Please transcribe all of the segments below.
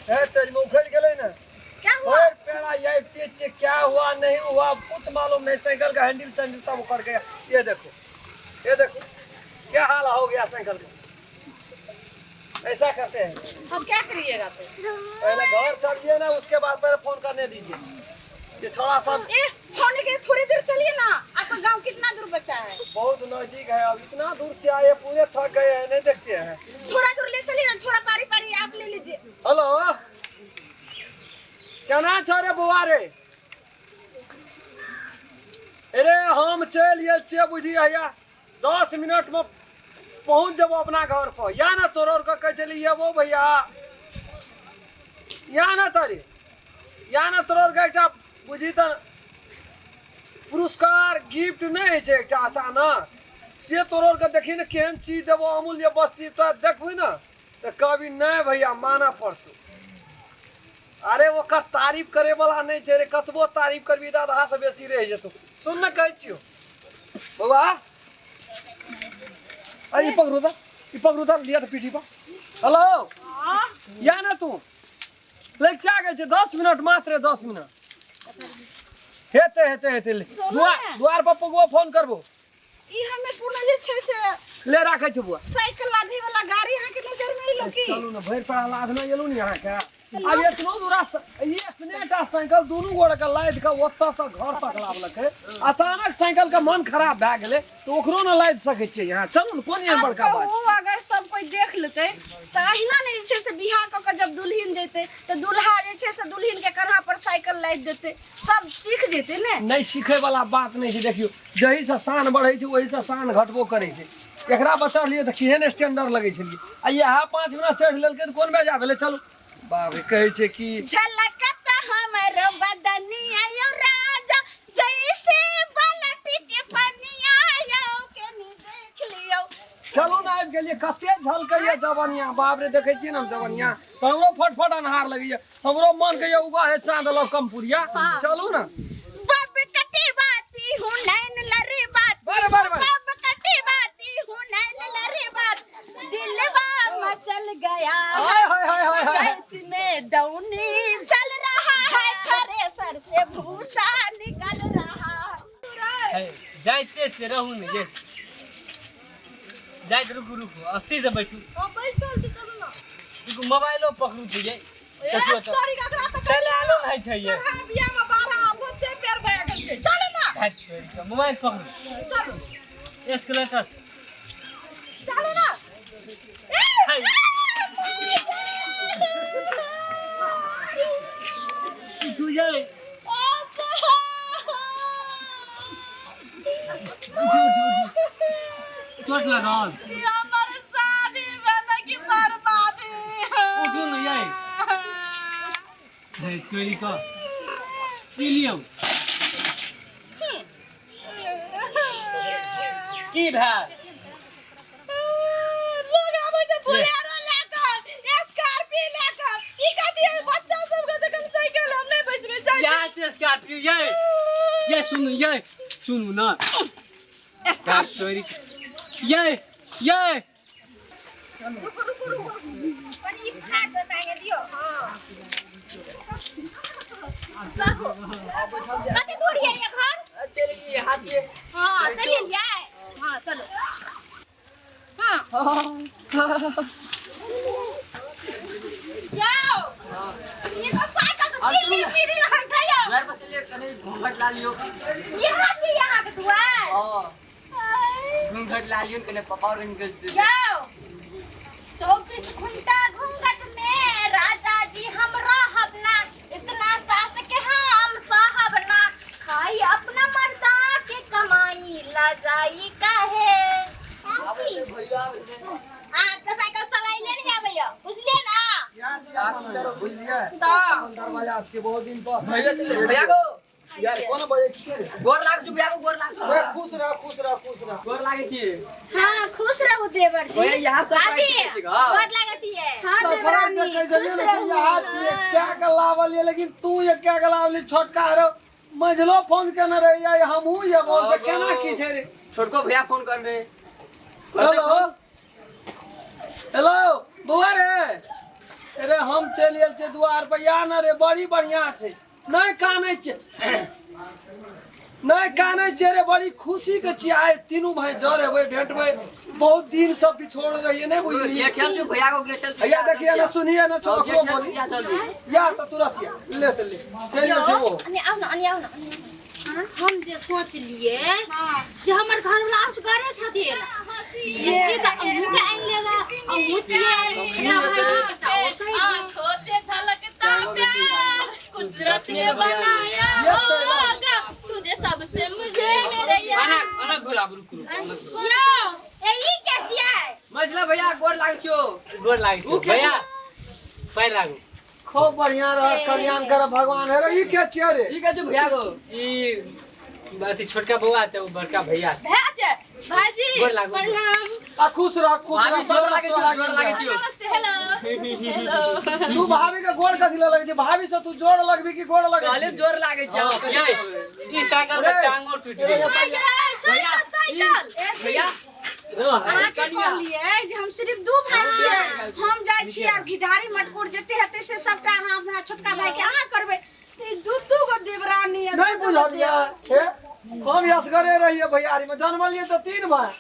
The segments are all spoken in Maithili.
है तेरी में उखड़ गेलै ना। क्या हुआ? और पेड़ा ये पीछे क्या हुआ नहीं हुआ कुछ मालूम नहीं, साइकिल का हैंडल सैंडल सब उखड़ गया। ये देखो, ये देखो क्या हाल हो गया साइकिल का। ऐसा करते हैं। अब क्या करिएगा तो? पहले घर चलिए ना, उसके बाद पहले फोन करने दीजिए। ये थोड़ा सा ए, होने के थोड़ी देर चलिए ना। आपका गांव कितना दूर बचा है? बहुत नजदीक है। अब इतना दूर से आए, पूरे थक गए हैं, नहीं देखते हैं। थोड़ा दूर ले चलिए ना, थोड़ा पारी पारी आप ले लीजिए। हेलो, केना छौ रे बौआ रे? अरे हम चलि गेल छियै बुझी हैया 10 मिनट में पहुंच जबो अपना घर पर। या ना तोरो के कहै छली एबो भैया, या ना तोरे, या ना तोरो के एकटा बुझी तऽ पुरस्कार गिफ्ट नहि होइ छै एकटा अचानक से तोरो के देखी ने केहन चीज देबो अमूल्य वस्तु, तऽ देखबही ने तऽ कहबी नहि भैया मानऽ पड़तौ। अरे ओकर तारीफ करे वाला नहि छै रे, कतबो तारीफ करबी तऽ आधा से बेसी रहि जेतौ। सुन ने कहै छियौ बौआ, आ ई पकड़ू तऽ, ई पकड़ू तऽ, लिअ तऽ पीठी पर। हेलो, या ना तू लगिचा गेल छै 10 मिनट मात्र, 10 मिनट हेतै हेतै हेतै। सुनू दुआर ने। दुआर पर पुगबो फोन करबो। ई हमे कोनो जे छै से ले राखै छी बुआ। साइकिल लाधे वाला गाड़ी अहाँ के नजर में एलो की? चलू ने, भरि पड़ा लाधने एलू ने अहाँके। आब एतनो दूरा ई एतने टा साइकिल दुनू गोड़ के लादि के ओतऽ से घर तक लाबलकै। अचानक साइकिल के मन खराब भए गेलै तऽ ओकरो ने लादि सकै छियै यहाँ। चलू ने, कोन एहन आब बड़का बात। कहू अगर सब कोई देख लेतै तऽ अहिना ने जे छै से बियाह कऽ के जब दुल्हिन जेतै तऽ दुल्हा जे छै से दुल्हिन के कन्हा पर साइकिल लादि देतै, सब सीख जेतै ने। नहि सीखै वाला बात नहि छै। देखियौ जही से शान बढ़ै छै ओही से शान घटबो करै छै। एकरा पर चढ़लियै तऽ केहन स्टैंडर्ड लगै छलियै, आ इएह 5 मिनट चढ़ि लेलकै तऽ कोन बेजा भेलै। चलू बाप रे, कहै छै कि झलकत हमर बदनिया यो राजा जैसे बालटी के पनिया यो केनी देख लियो। चलू ने आबि गेलियै। कते झलकैया जवनिया, बाप रे। देखै छियै ने हम जवनिया तऽ हमरो फटफट अन्हार लगैया, हमरो मन कहियो उगा है चाँद लग कमपुरिया। चलू ना। बब कटी बाती हूँ नैन लरी बात, बारे, बारे, बारे। बब कटी बाती हूँ नैन लरी बात, दिलवा मचल गया हाय, हाय, हाय, हाय, हाय। चैत में दौनी चल रहा है, थ्रेसर से भूसा निकल रहा है। है, जाइते से रहू ने ये जाइत, रुकू रुकू, अस्थिर से बैठू। हाँ, बैसल छी, चलू ना। रुकू, मोबाइलो पकड़ू तऽ ये ए, तोरी ककरा तऽ चल आलो नहि छै ये। कहाँ बियाह में 12 आबो से पैर भए गेल छै। चलू ना। हैट तोरी के, मोबाइल पकड़ू। चलू। एस्केलेटर। चलू ना। ए, है। तू ये उठू उठू उठू, चोट लगल। हमर शादी भेलै कि बर्बादी? उठू ने ये। हे तोरी के, पी लियौ। की भेल? लोग आबै छै बोलेरो लए कऽ, स्कॉर्पियो लए कऽ। की कहतियै बच्चा सबके जखन साइकिल हम नहि बैसबै जाइ यहाँ से स्कॉर्पियो ये ये सुनू, ये सुनू ना, तोरी के। ये ये रुकू रुकू रुकू, कनि ई फाट टांगे दियौ। हाँ, चलू। कते दूर ये घर? चलि गेलियै हाथिए। हाँ, चलिए जाए। हाँ, चलो। हाँ, जाओ। ये तो साइकिल तो दिल्ली फिरी रहल छै यौ। दुआर पर चलिए, कनि घूंघट ला लियौ। यहाँ छै यहाँ के दुआर? हँ, घूंघट ला लियौ ने, कनि पप्पा और निकलि जेतै। जाओ। 24 घंटा घूंघट में राजा जी हम रहब ना, इतना सास के हम साहब ना, खाई अपना मर्दा के कमाई ला जाई काहे। भैया आबै छै। हाँ, तो साइकिल चलाइले नहीं आबैया, बुझलिए ना? बुझलियै? तऽ अपन दरवाजा छै बहुत दिन पर। भैया चले, भैया गो। यार कोन बजै छियै रे? गोर लाग छु भैया को, गोर लाग। ए, खुश रह, खुश रह, खुश रह। गोर लागै छी। हाँ, खुश रहू देवर जी। भैया, यहाँ सब भाभी, आइ छी, हाँ। गोर लागै छियै। हाँ सरपराज देवरानी, जे कहै छलियै खुश ने, रहू। से यहाँ छियै क्या के लावल ये, लेकिन तू ये क्या के लावली? छोटका रो मझलो फोन केने रही आई हमहूँ एबो, से केना की छै रे? छोटको भैया फोन कर रहे। हेलो हेलो, बौआ रे। अरे हम चलि आयल छियै दुआर पर या ने रे बड़ी बढ़िया छै नहि कानै छियै नहि कानै छियै रे बड़ी खुशी के छियै आइ तीनू भाई जर हेबै भेटबै बहुत दिन से बिछोड़ रहियै नहि बुझलियै गेट खेल भैया को गेट खेल भैया देखिए ना सुनिए ना गेट छोकरो खेल बोली या चल जी या तऽ तुरंत या ले तऽ ले चलि गेल छै ओ अनि आउ न अनि आउ न हम जे सोचलिए जे हमर घरवाला असगरे छथिन ये तऽ अहूँ के आनि लेला अहूँ छियै एना भाईजी के तऽ ओ कहै छै। आंखों से झलकता प्यार कुदरत ने बनाया होगा तुझे सबसे मुझे मेरे यार अना अना घुरा रुक रुक अना घुरा। यौ ए ई के छियै मझला भैया गोर लागै छियो गोर लागै छियौ भैया पैर लागू खूब बढ़िया रह कल्याण कर भगवान हे रे ई के छियै रे की कहै छौ भैया गो ई अथी छोटका बौआ छै ओ बड़का भैया छै। भैया छै भाईजी गोर लागू। प्रणाम आ खुश रह खुश रह भाभी जोर लागै छियौ जोर लागै छियौ नमस्ते हेलो हेलो तू भाभी के गोड़ कथी लए लगै छै भाभी से तू जोड़ लगबी कि गोड़ लगै कहले छै जोर लागै छै ये ई साइकिल के रे। टांगो टूटि गेल साइकिल साइकिल भैया अहाँके कहलियै जे हम सिर्फ दू भाई छियै हम जाइ छियै आर घिढारी मटकोर जते हेतै से सबटा अहाँ अपना छोटका भाई के अहाँ करबै तऽ ई दू दू गो देवरानी आ नहीं दू दू गो बुझलियै हे हम असगरे रहियै भैयारी में जन्मलियै तऽ तीन भाई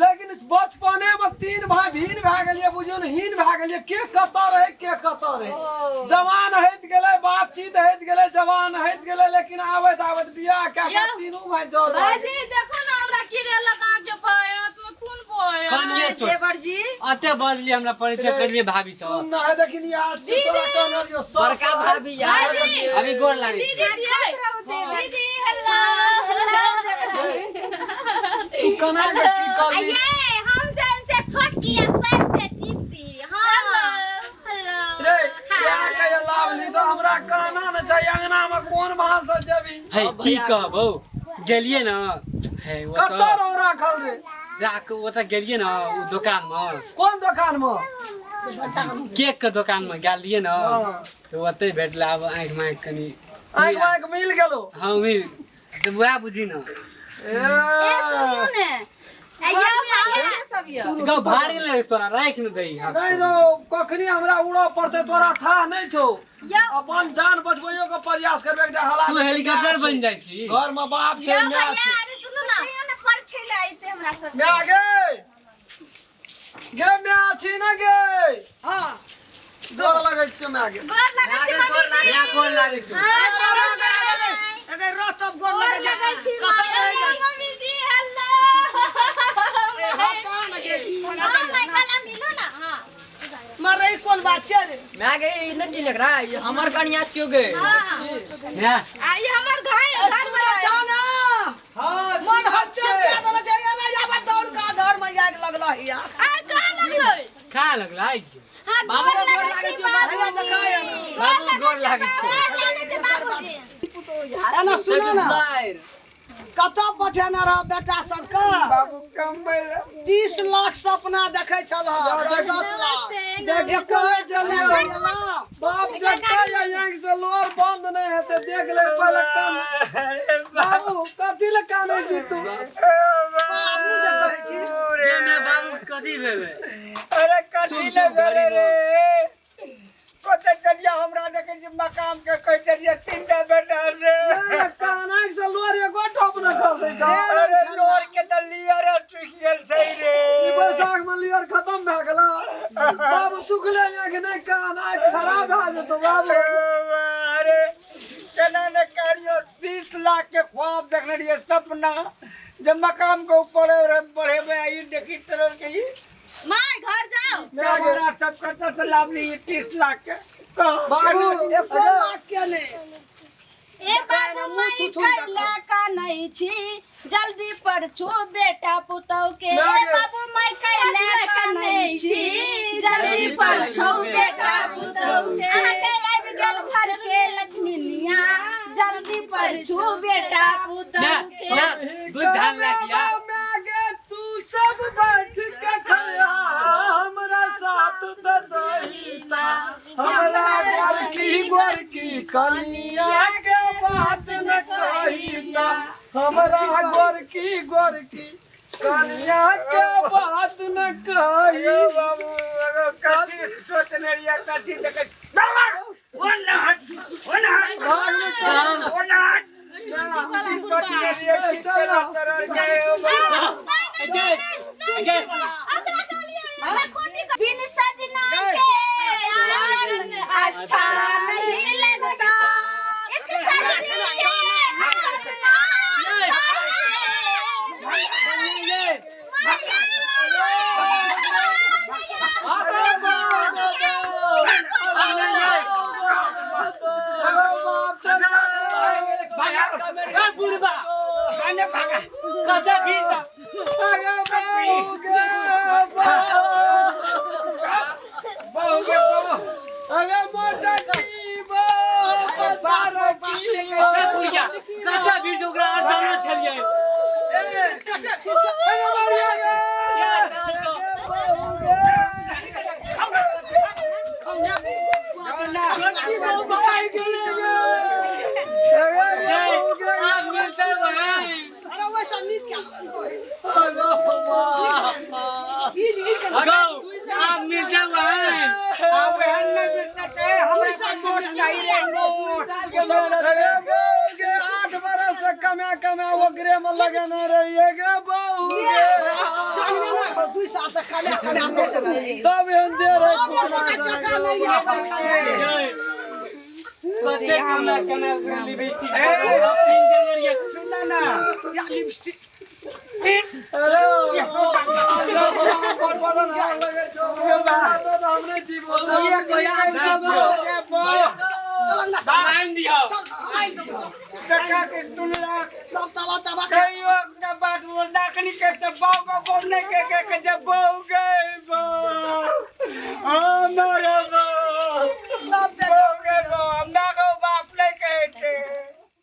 लेकिन बचपने में तीन भाई भीन भए गेलियै बुझियौ ने हीन भए गेलियै के कतऽ रहै के कतऽ रहै जवान होइत गेलै बातचीत होइत गेलै जवान होइत गेलै लेकिन आबैत आबैत बियाह कए कऽ तीनू भाई जर भए गेलै। भाईजी देखो ना हमरा कीड़े लगा के पाया हाथ में खून बहे कनिए तो देवर जी अते बजली हमरा परिचय करलिए भाभी सब सुन ना है देखिन यार तोरा कहने रहियो सब बड़का भाभी यार अभी गोर लागै दीदी खुश रहू देवर दीदी हेलो तू कना के की करली ये हम सबसे छोटकी आ सबसे जिद्दी हाँ हेलो रे सिया के लाभ ली तो हमरा कहना न चाहिए अंगना में कोन भाषा जेबी हे की कहबौ गेलिए न हे ओ कतऽ तऽ रहो राखल रे राख ओतऽ गेलिए न उ दोकान मे कोन दोकान में केक के दोकान मे गेल रहियै न हाँ। तऽ ओतै भेटलै आब आँखि माँखि कनि आँखि माँखि मिल गेलो हँ मिल तऽ वएह बुझी न ए ए सुनियो ने ये भैया सब ये गौ भारी लगे तोरा राखि न दही हाथ नहीं रो कखनी हमरा उड़ऽ पड़तै तोरा था नहीं छौ यौ अपन जान बचबैयो के प्रयास करबे के हालात तू हेलीकॉप्टर बन जाइ छी घर में बाप छै यौ माय भैया छै अरे सुनू ना तैयो ने पर छै ले आइते हमरा सब माय गे गे माय छी ने गे हाँ गोर लगै छियौ माय गे गोर लगै छी मम्मी जी माय गोर लागै छौ अगर रह तब गोर लगै गोर लगै छी कतऽ रहै जा मम्मी जी हेलो ए हटा न गेली हाँ मैं गला मिलो ना हाँ मर रही कोन बात छै रे मैं गे ई नहि चिन्ह एकरा ई हमर कनिया छियो गे माय आ ई हमर घर घर वाला छौ ना हाँ मन हच्चर के देले छै एना जाबे दौड़ का घर में आग लगल हिया आ कहाँ लगलै खा लगलै हाँ बाबू गोर गोर लगै लागै छी छियौ, बाबू बाबू गोर लागै छौ गोर लगै छी बाबूजी एना सुनो ना कतऽ पठेने रह बेटा सबके बाबू कमबै 30 लाख सपना देखै छल 10 लाख देख एको कहै बेर छलियै चले गेला बाप जगता या आँखि से लोर बंद नहीं हेतै देख ले पहले कान बाबू कथी ले कानै छी तू बाबू जे कहै छी ये माय बाबू कथी भेलै अरे कथी सुन, ले सुन, भेलै गरीब रे सोचै छलियै हमरा देखै छी मकान के कहै छलियै तीनटा बेटा रे ए, कान आँखि से लोर एगो टप न खसै छौ अरे लोर के तऽ लियर टूटि गेल छै रे ई बैसाख में लियर खत्म भए गेल बाबू सुखले आँखि नहि कान आँखि खराब भए जेतौ बाबू अरे केना ने करियो 30 लाख के ख्वाब देखने रहियै सपना जे मकान के ऊपर बढ़ेबै आ ई देखी तरह के ई माय घर जाओ हमरा सब कतऽ से लाबली ई 30 लाख के कह बाबू एको लाख के नहि ए बाबू मुँह मैं थुथुन कैला कानै छी जल्दी पर छू बेटा पुतौ के ए ना गे। बाबू मैं कैला कानै छी जल्दी पर छू बेटा पुतौ के अहाँके आबि गेल घर के लक्ष्मी निया जल्दी पर छू बेटा पुतौ ना के ना दूध धान लागिया माय गे तू सब बैठ के खैहा हमरा साथ दे दहीता हमरा गोरकी गोरकी कनिया के बात न कहीता हमरा गोरकी गोरकी कनिया के बात न कही। अरे बाबू, अरे कथी सोचने रहियै, कथी देखै? ओ ना हट, ओ ना हट, ओ ना हट। की सोचने रहियै, की केना तरह के, ओ बाबू। बिन सजना के आंगन अच्छा नहीं लगता, एक सजनी के आंगन अच्छा ये अरे बाबू, अरे बाप चल। ए बुढ़बा बाने भागा। कते बीज दा अरे बाबू गे बाबू। बहू के बहू। अरे मोटा की बाबू, पतार की ए बुढ़िया कते बीज ओकरा आर जानै छलियै। कते खींच अरे बढ़िया गे। बहू गे। अरे बहू गे। आब मिलतै वही। अरे वैसा नीक क्या गौ आब मिलतै वही। आब एहन नहि मिलतै ते, हमरा तऽ नोट चाही रे, नोट। अरे बहू गे, 8 बरस से कमा कमा ओकरे में लगेने रहिए गे बहू गे। 2 साल से कमा कमा पेट रही। तब एहन दे रहे अब कुतना एकोटा टका नहीं आबै छलै। कते कमा कमा ओकरा लिपस्टिक तीन देने रहियै। सुनना ना। या लिपस्टिक अरे पर पर हाथ लगे छौ। तो हमने जीवो के बहू। चल ना, आनि दियौ। चल आइ देबो, चल। टका के 2 लाख। तब तबा तबा कहियो अपना बात बोल दाखनी के से बहू को बोलने के के के जब बहू गए बहू। हमारे बहू। सब दे